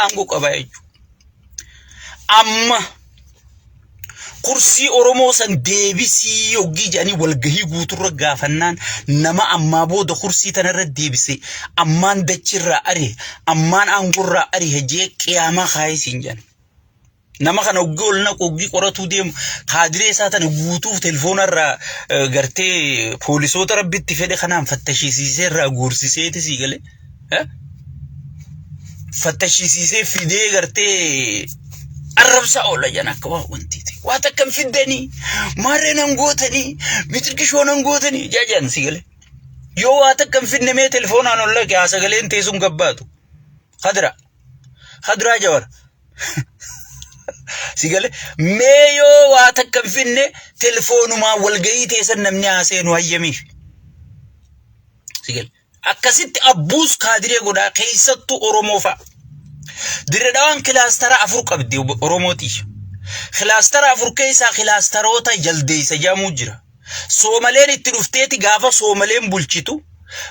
aangoo qabaa jechuudha. Amma kursii Oromoo san deebisii hoggii jedhanii walgahii guuturra gaafannaan nama ammaa booda kursii tanarra deebise ammaan dachirraa ari'e ammaan aangorraa ari'e jee qiyaamaa kaayee siin jedhan. Nama kana hoggii ol naqu hoggii qoratuu deemu kaadiree isaa tana guutuuf telefoona irraa gartee poolisoota rabbitti fedhe kanaan fattashiisiisee irraa guursiseeti sii galee. Fattashiisiisee fidee gartee arrabsaa oola jedhan akka waa wantiiti. Waa takka hin fiddanii maarree nan gootanii mixirqishoo nan gootanii jedhan sii galee. Yoo waa takka hin fidne mee telefoonaan ol dhaqe haa sagaleen teessuun gabbaatu. Kadira. Kadiraa Jawar. Si gale mee yoo waa takka hin finne telefoonumaan walgahii teessan namni haa seenu hayyamiif. Si gale akkasitti abbuus kaadiree godhaa keessattuu Oromoo fa'a. Dirre Dhawaan kilaastara 4 qabdi Oromootii. Kilaastara 4 keessaa kilaastaroota jaldeessa jedhamuu jira. Soomaleen itti dhufteeti gaafa Soomaleen bulchitu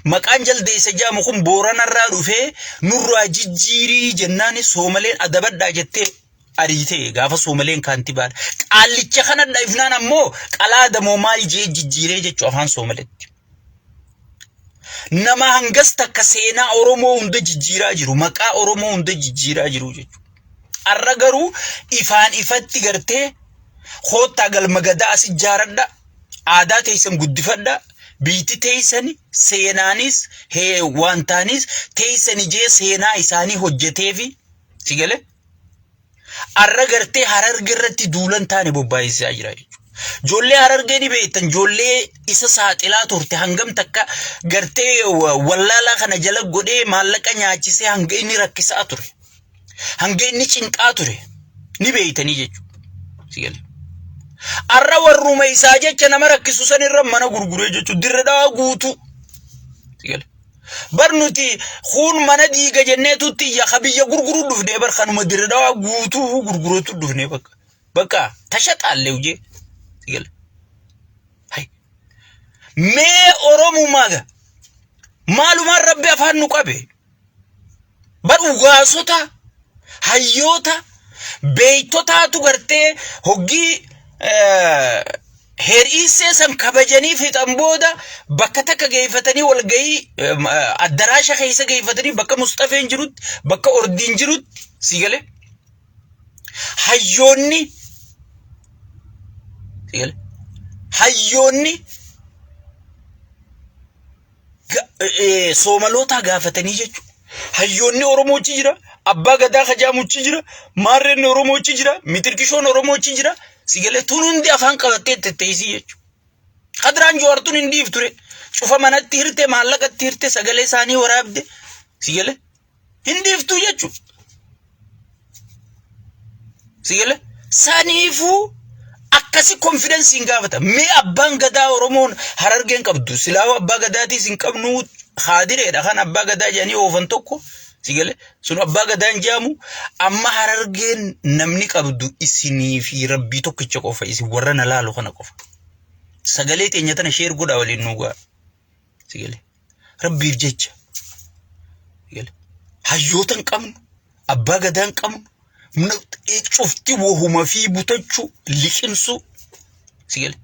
maqaan jaldeessa jedhamu kun Booranarraa dhufee nurraa jijjiirii jennaan Soomaleen adabadhaa jettee ariitee gaafa Soomaleen kaantibaadha. Qaallicha kana dhaifnaan ammoo qalaa damoo maal jee jijjiiree jechuu afaan Soomaletti. Nama hangas takka seenaa Oromoo hunda jijjiiraa jiru maqaa Oromoo hunda jijjiiraa jiru jechuudha. Arra garuu ifaan ifatti gartee koottaa galma gadaa as ijaaradha aadaa teessan guddifadha biitti teessan seenaanis wantaanis teessan ijee seenaa isaanii hojjeteefi si galee arra gartee Hararge irratti duulan taane bobbaayisisaa jira jechuudha. Ijoollee Harargee ni beektan ijoollee isa saaxilaa turte hangam takka gartee wallaalaa kana jala godhee maallaqa nyaachisee hanga inni rakkisaa ture. Hanga inni cinqaa ture ni beektanii jechuudha. Si galee. Arra warruma isaa jecha nama rakkisu san irra mana gurguree jechuudha. Dirre Dhawaa guutuu. Si galee. Bar nuti kuun mana diiga jennee tutti iyya ka biyya gurguruu dhufnee bar kanuma Dirre Dhawaa guutuu gurguruutu dhufnee bakka. Bakka tashaxaallee hojii. Si galee. Hay. Mee Oromumaa maalumaan rabbi afaan nu qabe. Bar ugaasota, hayyoota, beektotaatu gartee hoggii her'iissee san kabajanii fixan booda bakka takka geeffatanii walgahii addaraasha keessa geeffatanii bakka Musxafeen jirutti bakka Ordiin jirutti si galee hayyoonni si galee hayyoonni Soomalootaa gaafatanii jechuudha. Hayyoonni Oromoo achi jira, Abbaa Gadaa Kajaamu achi jira, Maarreen Oromoo achi jira, Mixirqishoon Oromoo achi jira. Si galee tun hundi afaan qabattee tetteessii jechuudha. Kadiraan Jawaar tun hin dhiifture. Cufa manatti hirte, maallaqatti hirte, sagalee isaanii waraabde. Si galee hin dhiiftuu jechuudha. Si galee saniifuu akkasi konfidensiin hin gaafata. Mee abbaan gadaa Oromoon Harargeen qabdu silaa abbaa gadaatiis hin qabnu haadireedha kan abbaa gadaa jedhanii oofan tokko si galee sun abbaa gadaa hin jedhamu amma Harargeen namni qabdu isinii fi rabbii tokkicha qofa isin warra na laalu kana qofa. Sagalee teenya tana sheer godhaa waliin nuu ga'a. Si galee. Rabbiif jecha. Hayyoota hin qabnu, abbaa gadaa hin qabnu, cufti wahuma fi butachuu, liqimsuu. Si galee.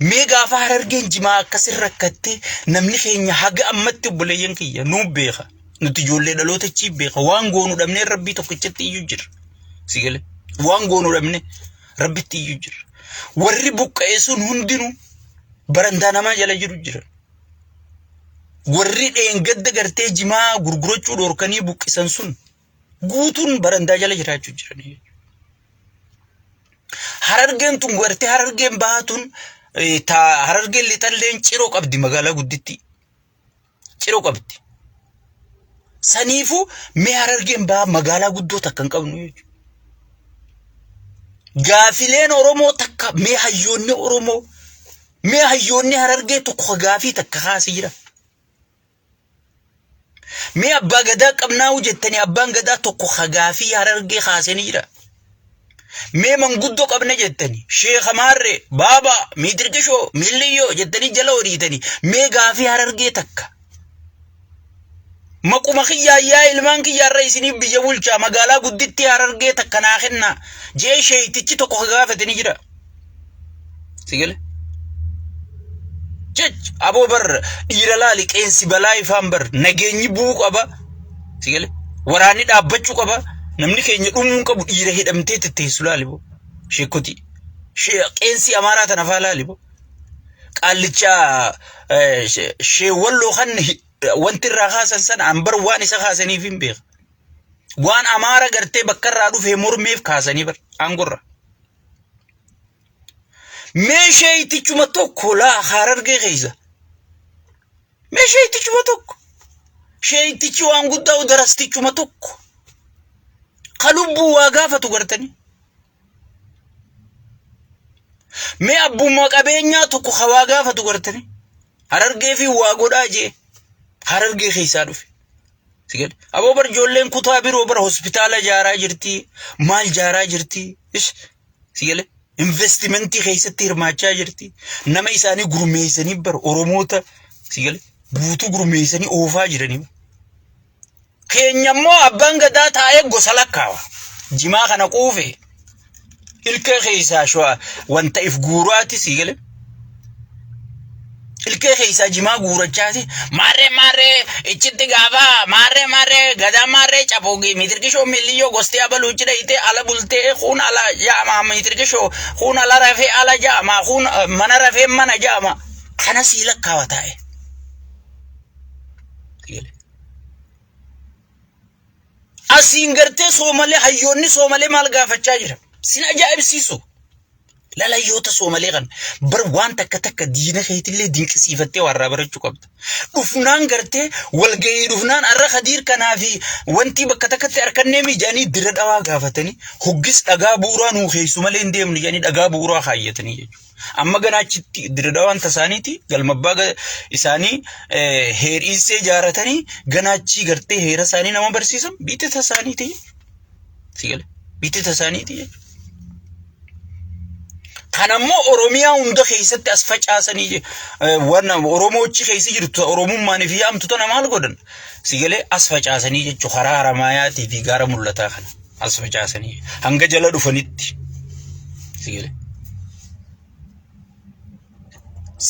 Mee gaafa Harargeen jimaa akkasin rakkattee namni keenya haga ammatti obboleeyyan kiyya nuu beeka. Nuti ijoollee dhaloota achii beeka. Waan goonu dhabnee rabbii tokkichatti iyyuu jirra. Si galee. Waan goonu dhabnee rabbitti iyyuu jirra. Warri buqqa'e sun hundinuu barandaa namaa jala jiru jiran. Warri dheengadda gartee jimaa gurgurachuu dhorkanii buqqisan sun guutuun barandaa jala jiraachuu jiran. Harargeen tun gartee harargeen bahaa tun harargeen lixalleen ciroo qabdi magaalaa gudditti. Ciroo qabdi. Saniifuu mee harargeen bahaa magaalaa guddoo takka hin qabnu jechuudha. Gaafileen Oromoo takka mee hayyoonni Oromoo mee hayyoonni Harargee tokko gaafii takka kaase jira. Mee abbaa gadaa qabnaa'u jettanii abbaan gadaa tokko gaafii Harargee kaase ni jira. Mee manguddoo qabna jettanii sheeka maarree baabaa miitirqishoo miilliyyoo jettanii jala horiitanii mee gaafii Harargee takka. Maquma kiyyaa yaa ilmaan kiyya irra isiniif biyya bulchaa magaalaa guddittii Harargee takka naa kennaa jee sheeytichi tokko ka gaafate ni jira. Si gale? Jech aboo bar dhiira laali qeensi balaa ifaan bar nageenyi bu'uu qaba. Si gale? Waraanni dhaabbachuu qaba. Namni keenya dhumuu hin qabu dhiira hidhamtee tetteessu laali boo. Sheekkotii. Qeensi Amaaraa tana faa laali boo. Qaallicha sheewwalloo kan wanti irraa kaasan sana an bar waan isa kaasaniif hin beeka. Waan Amaara gartee bakka irraa dhufee mormeef kaasanii bar aangorra. Mee sheeytichuma tokko laa Harargee keessa. Mee sheeytichuma tokko. Sheeytichi waan guddaa darastichuma tokko. Ka lubbuu waa gaafatu gartanii. Mee abbummaa qabeenyaa tokko ka waa gaafatu gartanii. Harargee fi waa godhaa jee Harargee keessaa dhufe. Si gale? Aboo bar ijoolleen kutaa biroo bar hospitaala ijaaraa jirti. Maal ijaaraa jirti? Ish. Si gale? Investimentii keessatti hirmaachaa jirti. Nama isaanii gurmeessanii bar Oromoota si gale? Guutuu gurmeessanii oofaa jiranii. Keenya immoo abbaan gadaa taa'ee gosa lakkaawa. Jimaa kana quufe ilkee keessaa shua wanta if guuraati sii gale. Ilkee keessaa jimaa guurachaati maarree maarree ichitti gaafa maarree maarree gadaa maarree caboogi mitirkishoo milliyyoo gostee abaluu cidha ala bultee kuun ala jaama mitirkishoo kuun ala rafee ala jaama kuun mana rafee mana jaama kana sii lakkaawa taa'e. Asiin gartee Soomalee hayyoonni Soomalee maal gaafachaa jira? Sin ajaa'ibsiisu. Lala hayyoota Soomalee kana bar waan takka takka diina keetillee dinqisiifattee waan irraa barachuu qabda. Dhufnaan gartee walgahii dhufnaan arra Khadiir kanaa fi wanti bakka takkatti harkannee mijaanii dira dhawaa gaafatanii hoggis dhagaa bu'uuraa nuu keessu malee hin deemnu jedhanii dhagaa bu'uuraa kaayyatanii jechuudha. Amma ganaa achitti Dirredawaan tasaaniiti galma abbaa isaanii heeriisee jaaratanii ganaa achii gartee heera isaanii nama barsiisan biitti tasaaniiti. Si gale biitti tasaaniiti jechuudha. Kanammoo Oromiyaa hunda keessatti as facaasanii waan Oromoochi keessa jirtu Oromummaan fi yaamtu tana maal godhan? Si galee as facaasanii jechuudha karaa Haramaayaatii fi gaara mul'ataa kana. as facaasanii hanga jala dhufanitti. Si galee.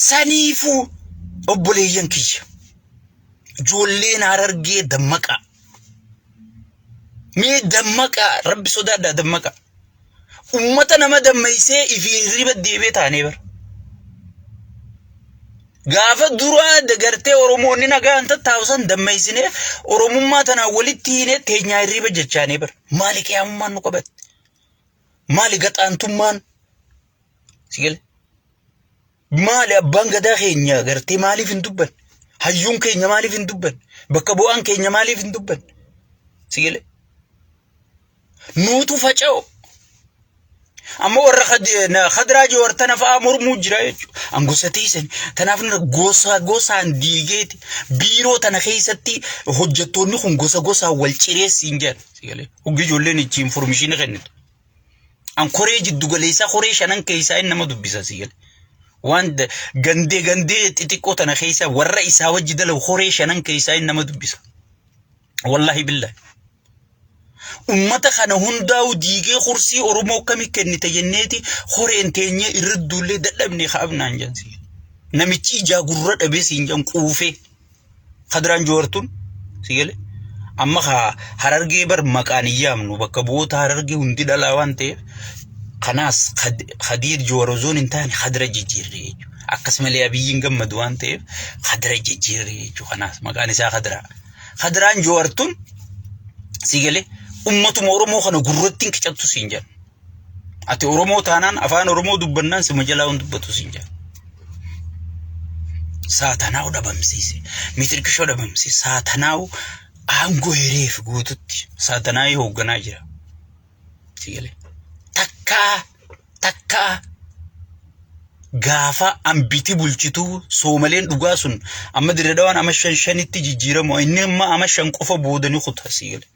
Saniifuu obboleeyyan kiyya ijoolleen Harargee dammaqaa. Mee dammaqaa rabbi sodaadhaa dammaqaa. Ummata nama dammaysee ifii hirriba deebee taanee bara. Gaafa duraa gartee Oromoonni nagaan tattaa'u san dammaysinee Oromummaa tanaan walitti hiinee teenyaa hirriba jechaanee bara. Maali qiyaamummaan nu qabatte? Maali gaxaantummaan? Si gale? Maali abbaan gadaa keenya gartee maaliif hin dubbanne? Hayyuun keenya maaliif hin dubbanne? Bakka bu'aan keenya maaliif hin dubbanne? Si gale? Nuutu faca'u. Amma warra Khadiraa Joowar tana fa'aa mormuu jira jechuudha. An gosa teessan tanaaf gosa gosaan diigeeti. Biiroo tana keessatti hojjettoonni kun gosa gosaan wal cireessiin jedhan. Hoggi ijoolleen ichi informishinii kennitu. An koree jiddu galeessaa koree shanan keessaa inni nama dubbisa si gale. Waan gandee gandee xixiqqoo tana keessa warra isaa wajji dalagu koree shanan keessaa inni nama dubbisa. Wallaahi billahi. Ummata kana hundaa'u diigee kursii Oromoo akkami kennite jenneeti horeen teenyee irra duullee dadhabne kaabnaan jansi. Namichi ijaa gurra dhabee siin jan quufee. Kadiraan Jowartuun si gale. Amma ka Harargee bar maqaan hin yaamnu bakka bu'oota Harargee hundi dhalaa waan ta'eef kanaas Kadiir Jowar osoo hin taane Kadira jijjiirre jechuudha. Akkasumallee Abiyyiin gammadu waan ta'eef Kadira jijjiirre jechuudha. Kanaas maqaan isaa Kadiraa. Kadiraan Jowartuun si galee ummatuma Oromoo kana gurratti hin qicattu siin jedha. Ati Oromoo taanaan afaan Oromoo dubbannaan sima jalaa hin dubbatu siin jedha. Saatanaa'u dhabamsiise. Mitirkishoo dhabamsiise. Saatanaa'u aangoo hireef guututti saatanaa'ii hoogganaa jira. Si galee. Takkaa takkaa gaafa ambiti bulchituu soomaleen dhugaa sun amma dirre dhawaan ama shan shanitti jijjiiramu inni amma ama shan qofa booda ni kuta si gale.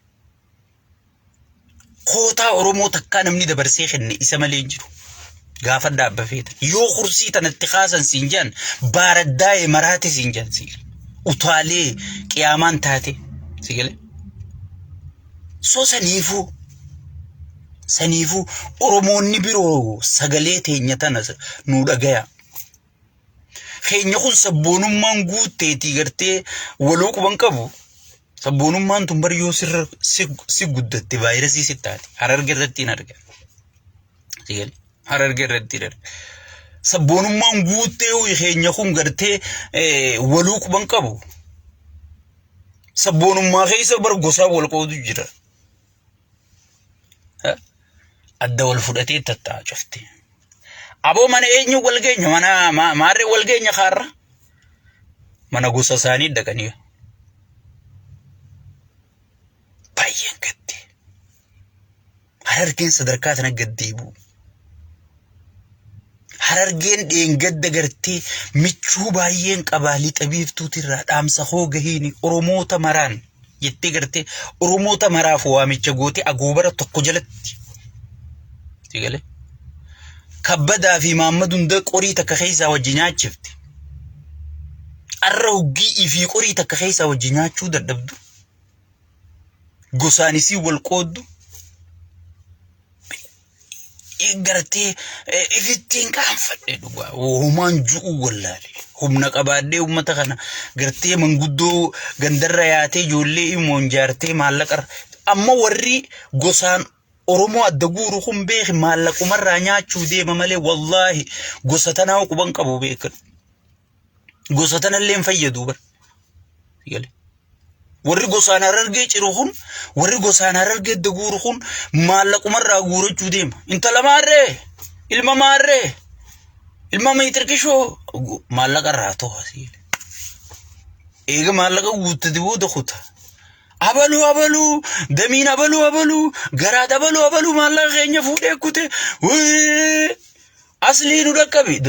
Kootaa Oromoo takkaa namni dabarsee kenne isa malee hin jiru. Gaafa dhaabba feeta. Yoo kursii tanatti kaasan siin jedhan baaraddaa'e maraate siin jedhan si gale. Utaalee qiyaamaan taate. Si galee? So saniifuu Oromoonni biroo sagalee teenya tana nuu dhagaya. Keenya kun sabboonummaan guutteetii gartee waloo quban qabu. Sabboonummaan tun bar yoo sirra si guddatte vaayirasii si taate. Hararge irratti hin argan. Si galee? Hararge irratti hin argan. Sabboonummaan guuttee keenya kun gartee waluu quban qabu. Sabboonummaa keessa bar gosaa wal qoodu jira. Adda wal fudhatee tatta'a cufti. Aboo mana eenyu wal geenya mana maarree wal geenya kaarra mana gosa isaanii dhaqanii. Baay'een gadde. Harargeen sadarkaa sana gad deebi'u. Harargeen dheengadda gartee michuu baay'een qabaa lixa biiftuutirraa dhaamsa koo gahiini Oromoota maraan jettee gartee Oromoota maraaf waamicha gootee agoobara tokko jalatti. Si galee? Kabbadaa fi Maammad hunda qorii takka keessaa wajji nyaachifte. Arra hoggii ifii qorii takka keessaa wajji nyaachuu dadhabdu. Gosaan isii wal qooddu. Gartee ifittiin qaanfadhe dhugaa homaan ju'uu wallaale humna qabaadhee uummata kana gartee manguddoo gandarra yaatee ijoollee imoon jaartee maallaqa amma warri gosaan Oromoo adda guuru kun beeki maallaqumarraa nyaachuu deema malee wallaahi gosa tanaa quban qabu beekan gosa tanallee hin fayyadu bar. Warri gosaan Harargee ciru kun, warri gosaan Harargee adda guuru kun maallaqumarraa guurachuu deema. Intala maarree, ilma maarree, ilma miitirkishoo maallaqarraa to'a siile. Eega maallaqa guuttate booda kuta. Abaluu abaluu damiin abaluu abaluu garaad abaluu abaluu maallaqa keenya fuudhee kute. Aslii nu dhaqqabi.